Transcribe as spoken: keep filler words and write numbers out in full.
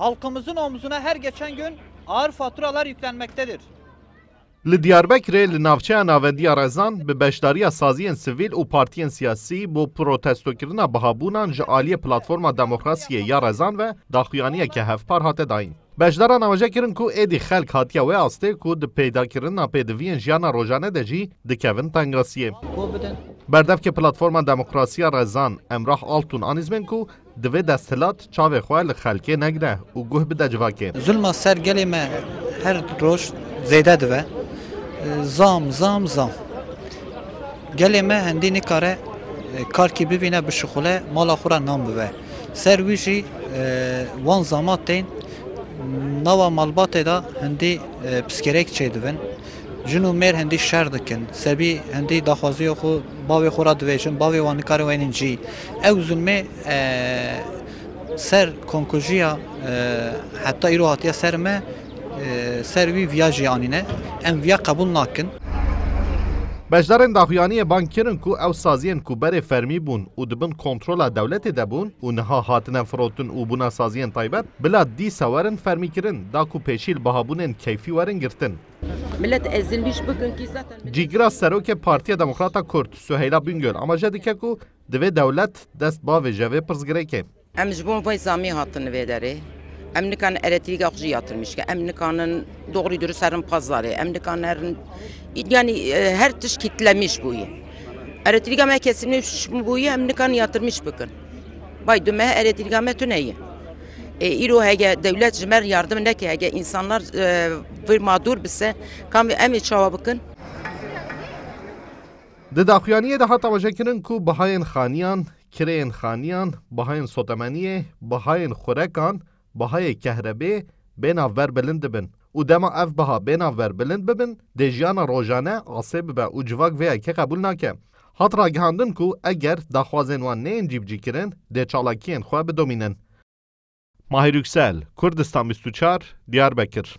Halkımızın omzuna her geçen gün ağır faturalar yüklenmektedir. Li Diyarbekirê li navçeya navendî ya Rezan bi beşdariya saziyên sivîl û partiyên siyasî bo protestokirina bihabûnan ji aliyê Platforma Demokrasiyê ya Rezan ve daxuyaniyeke hevpar hate dayîn. Beşdaran amaje kirin ku êdî xelk hatiye wê astê ku di peydakirina pêdiviyên jiyana rojane de jî dikevin tengasiyê. Berdevkê Platforma Demokrasiya Rezan Emrah Altun anîzmên ku divê desthilat çavê xwe li xelkê negire û guh bide civakê. Zulma ser gelê me her roj zêde dibe. Zam, zam, zam. Gelê me hendî nikare e, karkî bivîne, bişixule, mala xwe re nan bibe. Ser wî jî e, wan zama tên nava malbatê de hendî e, piskêrek çêdibin. Jin û mêr hendî şer dikin. Sebî hendî daxwaziyo xwe bavê xwe re dibêjin, bavê wan nikare wênin cî. Ew zulmê e, ser konkujiya e, heta îro hatiye ser me, e, ser wî viya jî anîne. Em viya qebûl nakin. Beşdarên daxuyaniyê bang kirin ku ew saziyên ku berê fermî bûn û di bin kontrola dewletê de bûn û niha hatine firotin û bûna saziyên taybet, bila dîsa werin fermîkirin, da ku pêşî li bihabûnên keyfî werin girtin. Millet ezilmiş bugünkü zaten millet Cîgira serokê Partiya Demokrata Kurd Suheyla Bingöl amaje dike ku divê dewlet dest bavêje vê pirsgirêkê. Em ji bo vê zamê hatin vê derê. Em nikan elektrîka xwe jî yatırmış ke. Em nikanin doğru dürüst herin pazarê. Em nikanin herin, yani e, her tişt kitlemiş bûye. Elektrîka me kesilmiş bûye, em nikan yatırmış bikin. Bay du meh elektrîka me tune ye. E, îro hege dewlet ji me re yardım neke, hege insanlar e, vir mağdur bise, kam em ê çawa bikin? Di daxuyaniyê de hat amajekirin ku bihayên xaniyan, kireyên xaniyan, bihayên sotemeniyê, bihayên xurekan, bihayê kehrebê bê navber bilind dibin û dema ev biha bê navber bilind bibin, dê jiyana rojane asê bibe û civak vê yekê qebûl nake. Hat ragihandin ku eger daxwazên wan neyên cîbicîkirin, dê çalakiyên xwe bidomînin. Mahir Yüksel, Kurdistan bîst û çar, Diyarbekir.